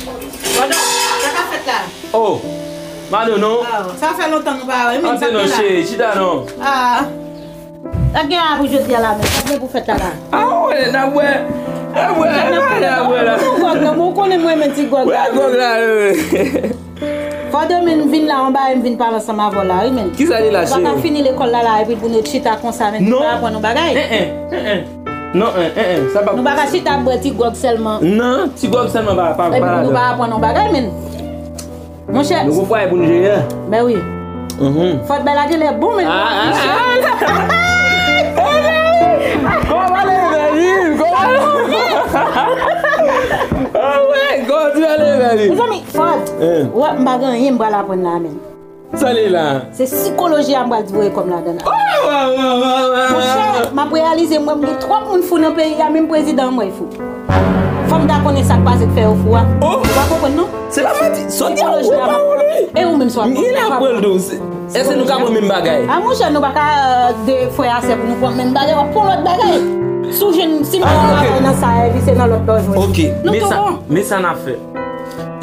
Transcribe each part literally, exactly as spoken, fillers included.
Pandan, sa ka fèt la? Oh, Mado non. Ah, sa fè lontan nou pa wè, men sa Antre non, fè la. Cheri, chita non. Ah. Sa gen a pou jodi a la, men sa gen pou fèt la la. Ah, wè, n ap wè. N ap wè, n ap wè, n ap wè la. Ou gwòg nan, bon, ou konnen mwen, men ti gwòg Wè, la. gwòg la, wè. Fò demen m vin la, yon bagay m vin pale ansanm avè w la, wi, men. Kisa li la, Ou pa ka cheri? Fini lekòl la la, epi pou nou chita konsa, men nou Non. pa aprann yon bagay. Eh, eh, eh, eh. Non, eh, eh, eh. Sa pa. Nou pa ka chita ap bwè ti gwòg sèlman. Non, ti gwòg sèlman pa, pa, Epi pa pou nou ladan. Pa aprann yon bagay, men. Monchè, Nou gon fwaye pou nou jere. men wi. Mhm. Fòt bèl la genlè bon, men. Ah, ah, ah. Kòman ale, bèbi? Kòman ale? Oh, wè, gòdi ale, bèbi. Mezanmi, Fòt, Eh. wè, m pa gen anyen m pral aprann la, men. Sa li la. Se sikoloji a m pral di voye kòm ladan la. Oh, wè, wè, wè, wè. Monchè, m ap reyalize mwen, m gen twòp moun fou nan peyi a, menm prezidan an mwen fou. Fò m ta konnen sa k pase k fè yo fou a. Oh. Ou pa konprann non? Se pa manti. Sòti a Sikoloji ou a pa m. wè. E ou menm swa. M gen la pral dou. Èske nou ka pran menm bagay? A monchè, nou pa ka, euh, de frè a sè pou nou pran menm bagay, w ap pran lòt bagay. Si w jwenn, si m Ah, pran ok. Bagay nan sa, epi se nan lòt bagay. Ok, Nou men tou sa, bon. Men sa n ap fè.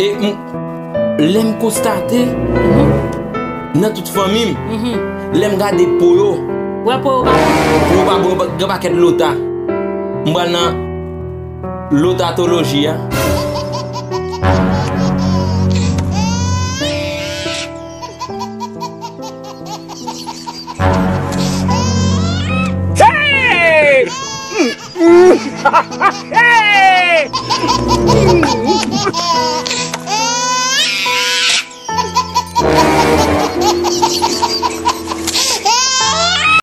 E m, lè m konstate, nan tout fanmi m, lè m gade po yo, Wè po yo pa. Po yo pa bon, gen pakèt lota. M pral nan lotatoloji a.